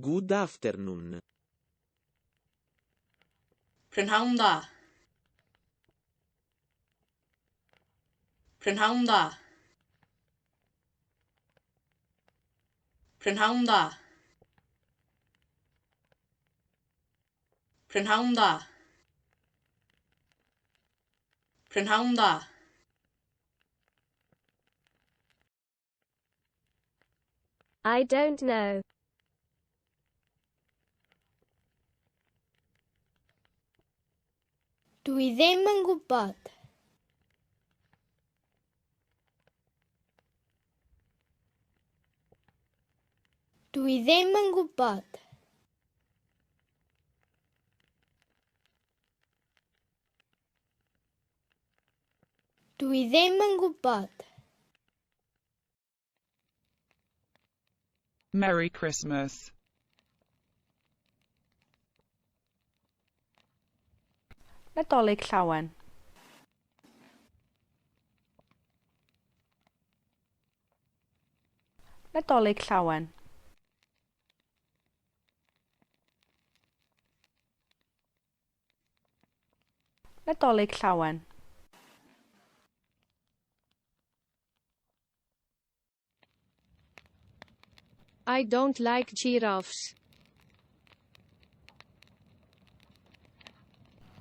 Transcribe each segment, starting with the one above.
Good afternoon. Prynhawn da. Prynhawn da. Prynhawn da. Prynhawn da. Prynhawn da. I don't know. Dwi ddim yn gwybod. Dwi ddim yn gwybod. Dwi ddim yn gwybod. Merry Christmas. Nadolig Llawen. Nadolig Llawen. Nadolig Llawen. I don't like giraffes.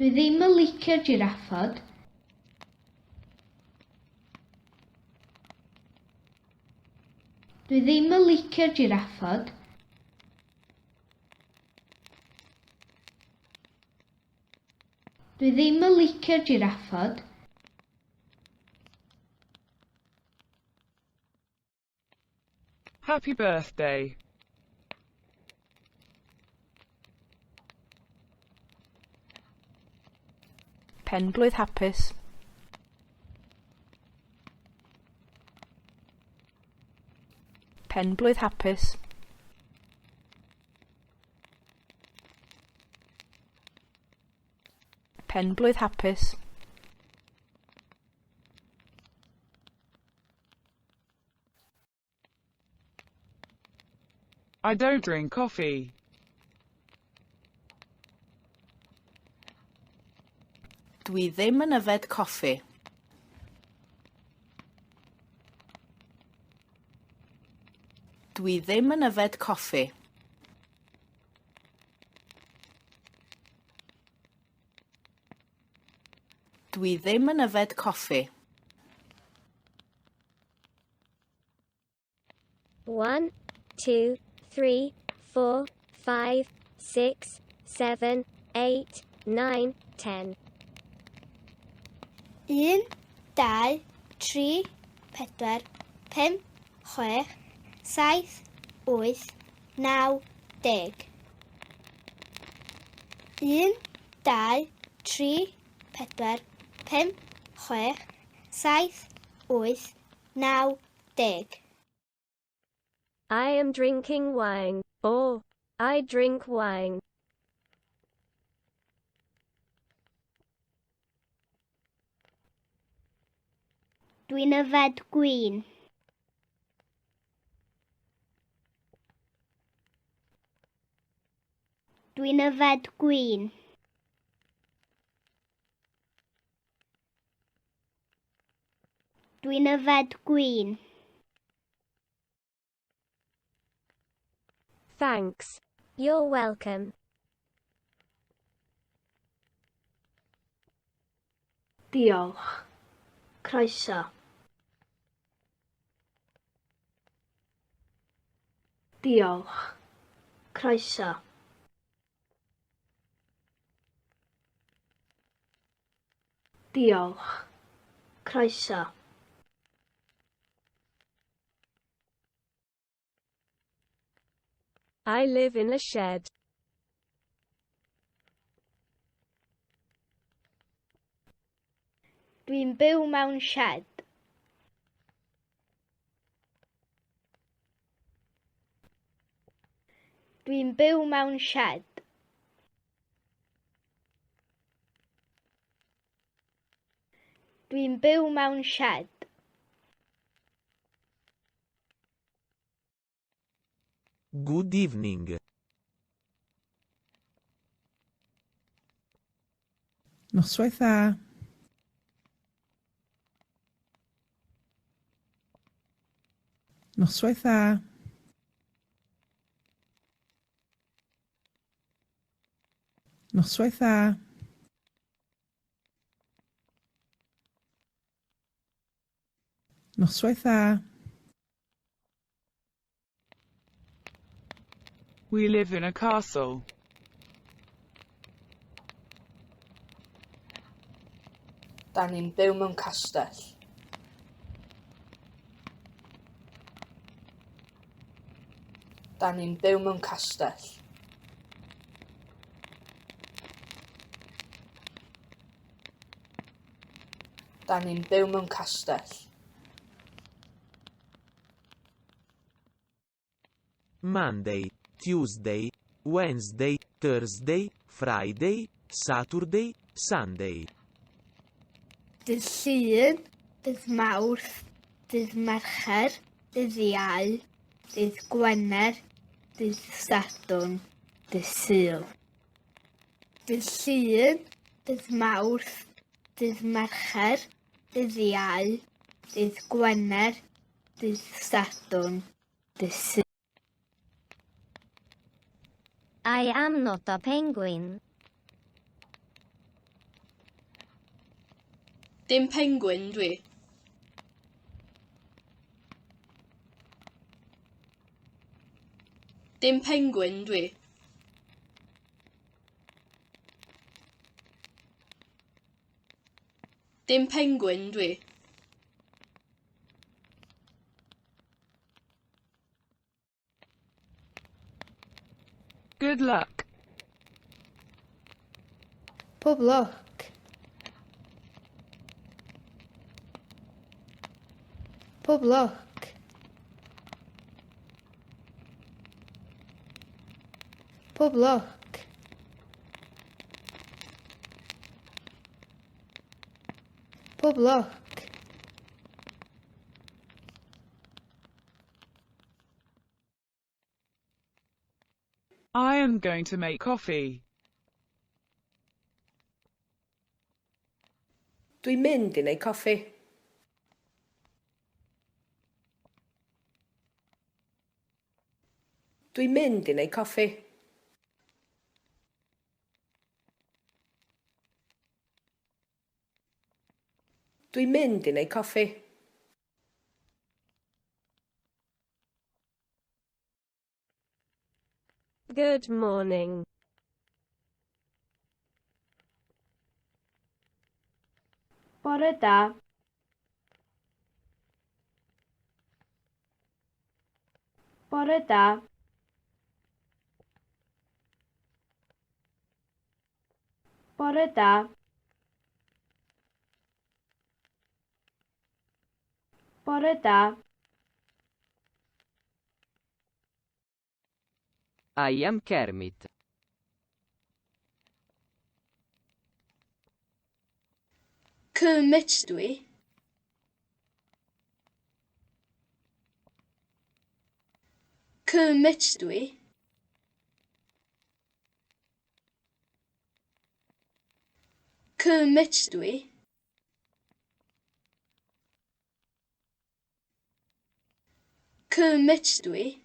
Dwi ddim yn licio jiraffod. Dwi ddim yn licio jiraffod. Dwi ddim yn licio jiraffod. Happy birthday. Penblwydd hapus. Penblwydd hapus. Penblwydd hapus. I don't drink coffee. Dwi ddim yn yfed coffi. Dwi ddim yn yfed coffi. Dwi ddim yn yfed coffi. 1, 2, 3, 4, 5, 6, 7, 8, 9, 10. 1, 2, 3, 4, 5, 6, 7, 8, 9, 10. 1, 2, 3, 4, 5, 6, 7, 8, 9, 10. I am drinking wine. Or, I drink wine. Dwi'n yfed gwin. Dwi'n yfed gwin. Dwi'n yfed gwin. Thanks. You're welcome. Diolch. Croeso. Diolch. Croeso. Diolch. Croeso. I live in a shed. Dwi'n byw mewn shed. Dwi'n byw mewn shed. Dwi'n byw mewn shed. Good evening. Noswaith dda. Noswaith dda. Noswaith dda. Noswaith dda. We live in a castle. Da ni'n byw mewn castell. Da ni'n byw mewn castell. Da ni'n byw mewn castell. Monday, Tuesday, Wednesday, Thursday, Friday, Saturday, Sunday. Dydd Llun, dydd Mawrth, dydd Mercher, dydd Iau, dydd Gwener, dydd Sadwrn, dydd Sul. Dydd Llun, dydd Mawrth, dydd Mercher, dydd Iau, dydd Gwener, dydd Sadwrn, dydd Sul. I am not a penguin. Dim pengwin dwi. Dim pengwin dwi. Dim pengwin dwi. Good luck. Pob lwc. Pob lwc. Pob lwc. Pob lwc. I am going to make coffee. Dwi'n mynd i wneud coffi. Dwi'n mynd i wneud coffi. Dwi'n mynd i wneud coffi. Good morning. Bore da. Bore da. Bore da. Bore da. I am Kermit. Kermit dwi. Kermit dwi. Kermit dwi. Kermit dwi.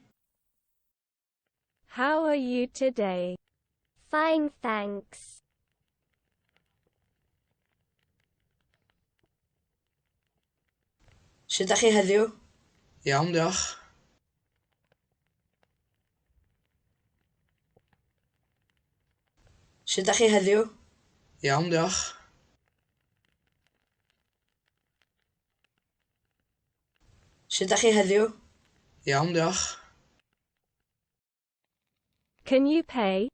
How are you today? Fine, thanks. Sut ydych chi heddiw? Iawn, diolch. Sut ydych chi heddiw? Iawn, diolch. Sut ydych chi heddiw? Iawn, diolch. Can you pay?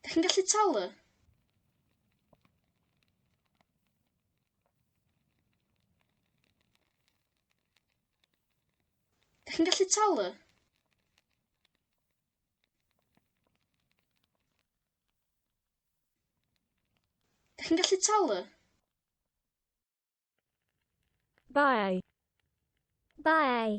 Dych chi'n gallu talu? Dych chi'n gallu talu? Dych chi'n gallu talu? Bye. Bye.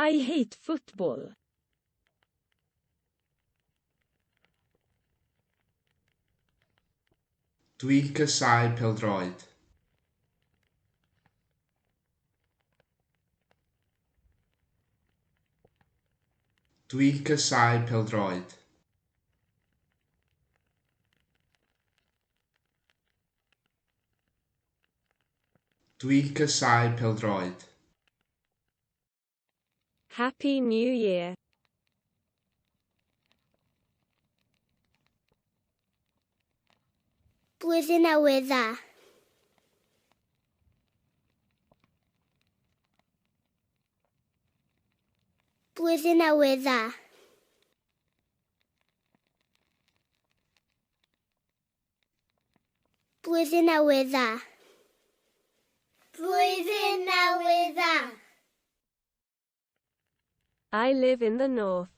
I hate football. Dwi'n casáu pêl-droed. Dwi'n casáu pêl-droed. Dwi'n casáu pêl-droed. Happy New Year. Blwyddyn Newydd Dda. Blwyddyn Newydd Dda. Blwyddyn Newydd Dda. Blwyddyn Newydd Dda. I live in the north.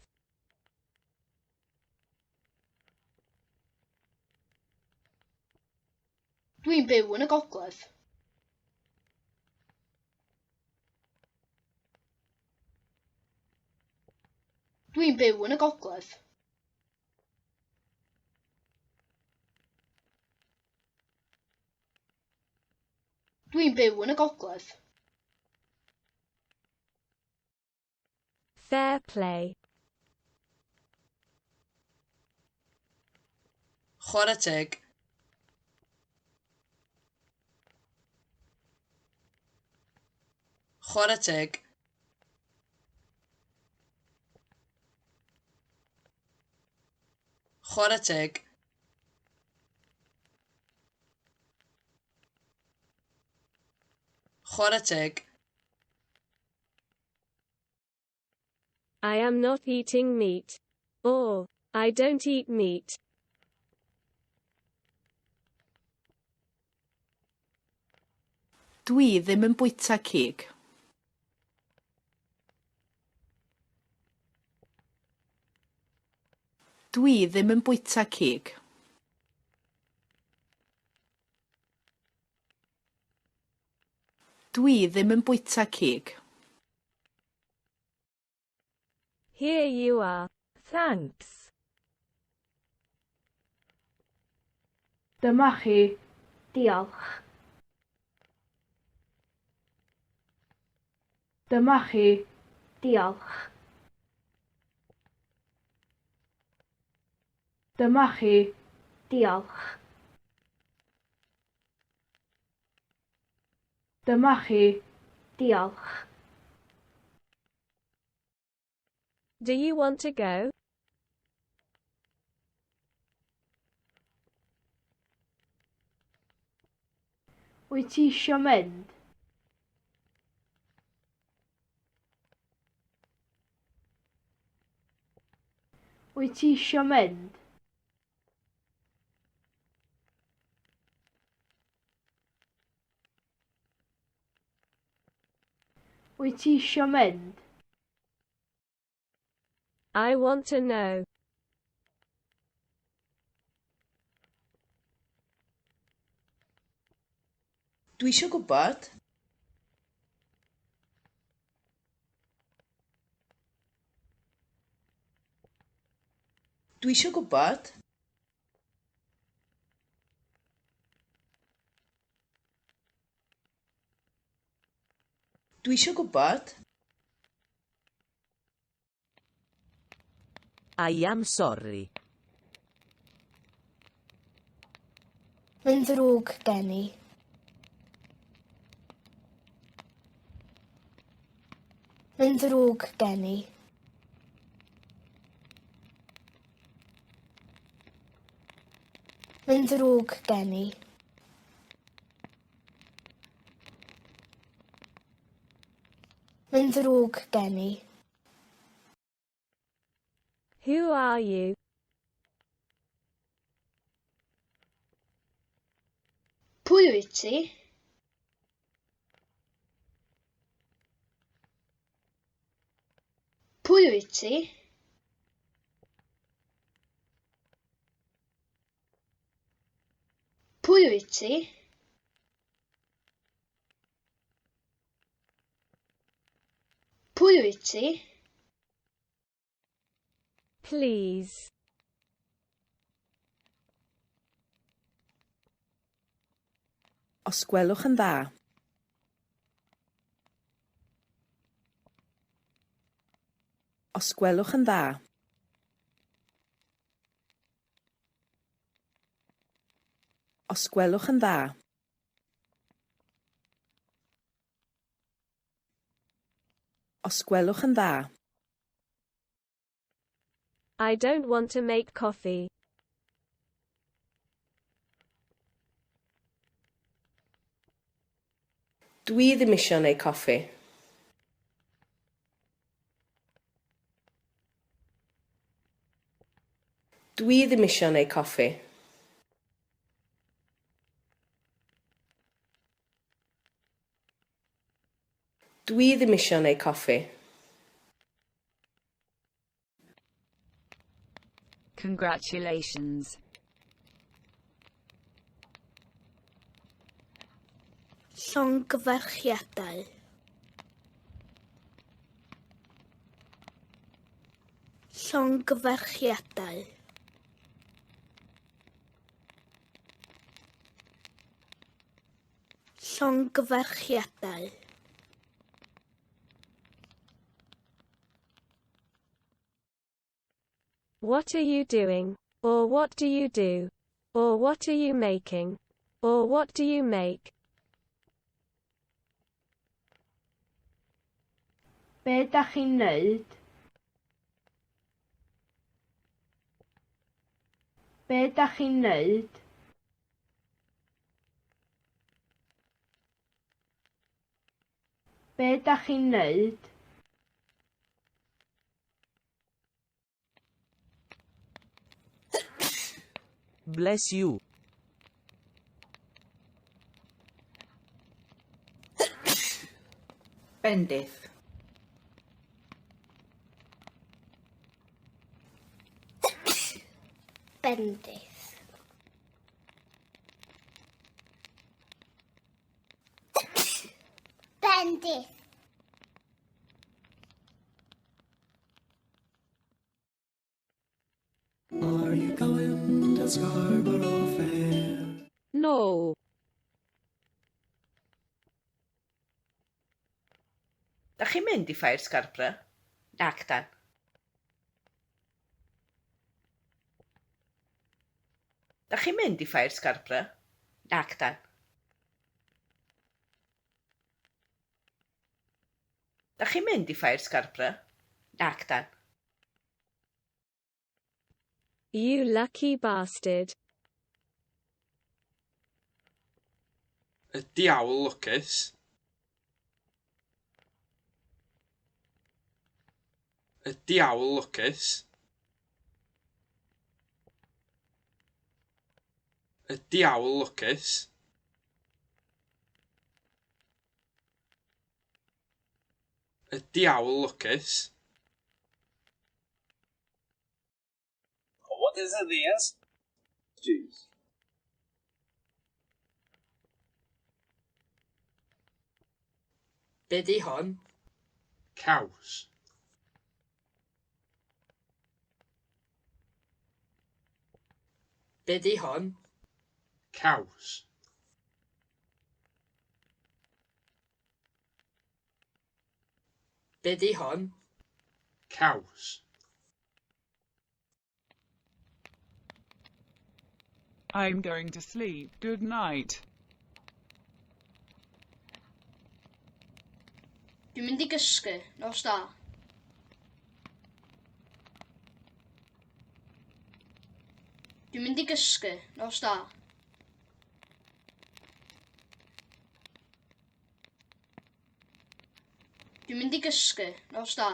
Dwi'n byw yn y gogledd. Dwi'n byw yn y gogledd. Dwi'n byw yn y gogledd. Fair play. Chwarae teg. Chwarae teg. Chwarae teg. Chwarae teg. I am not eating meat. Or, I don't eat meat. Dwi ddim yn bwyta cig. Dwi ddim yn bwyta cig. Dwi ddim yn bwyta cig. Here you are. Thanks. Dyma chi. Diolch. Dyma chi. Diolch. Dyma chi. Diolch. Dyma chi. Diolch. Do you want to go? Wyt ti isio mynd? Wyt ti isio mynd? Wyt ti isio mynd? I want to know. Dwi isio gwybod. Dwi isio gwybod. Dwi isio gwybod. I am sorry. Mae'n ddrwg gen i. Mae'n ddrwg gen i. Mae'n ddrwg gen i. Mae'n ddrwg gen i. Who are you? Pwy wyt ti? Pwy wyt ti? Pwy wyt ti? Pwy wyt ti? Please. Os gwelwch yn dda. Os gwelwch yn dda. Os gwelwch yn dda. Os gwelwch yn dda. I don't want to make coffee. Dwi ddim isio neud coffi. Dwi ddim isio neud coffi. Dwi ddim isio neud coffi. Congratulations. Llongyfarchiadau. Llongyfarchiadau. Llongyfarchiadau. What are you doing? Or what do you do? Or what are you making? Or what do you make? Be dach chi'n neud? Be dach chi'n neud? Be dach chi'n neud? Bless you. Bendith. Bendith. Bendith. Are you going to Scarborough Fair? No. Dach chi'n mynd i ffair Scarborough? Nac 'dan. Dach chi'n mynd i ffair Scarborough? Nac 'dan. Dach chi'n mynd i ffair Scarborough? Nac 'dan. You lucky bastard. Y diawl lwcus. Y diawl lwcus. Y diawl lwcus. Y diawl lwcus. What is this? Jeez. Be 'di hon? Caws. Be 'di hon? Caws. Be 'di hon? Caws. I'm going to sleep. Good night. Dwi'n mynd i gysgu. Nos da. Dwi'n mynd i gysgu. Nos da. Dwi'n mynd i gysgu. Nos da.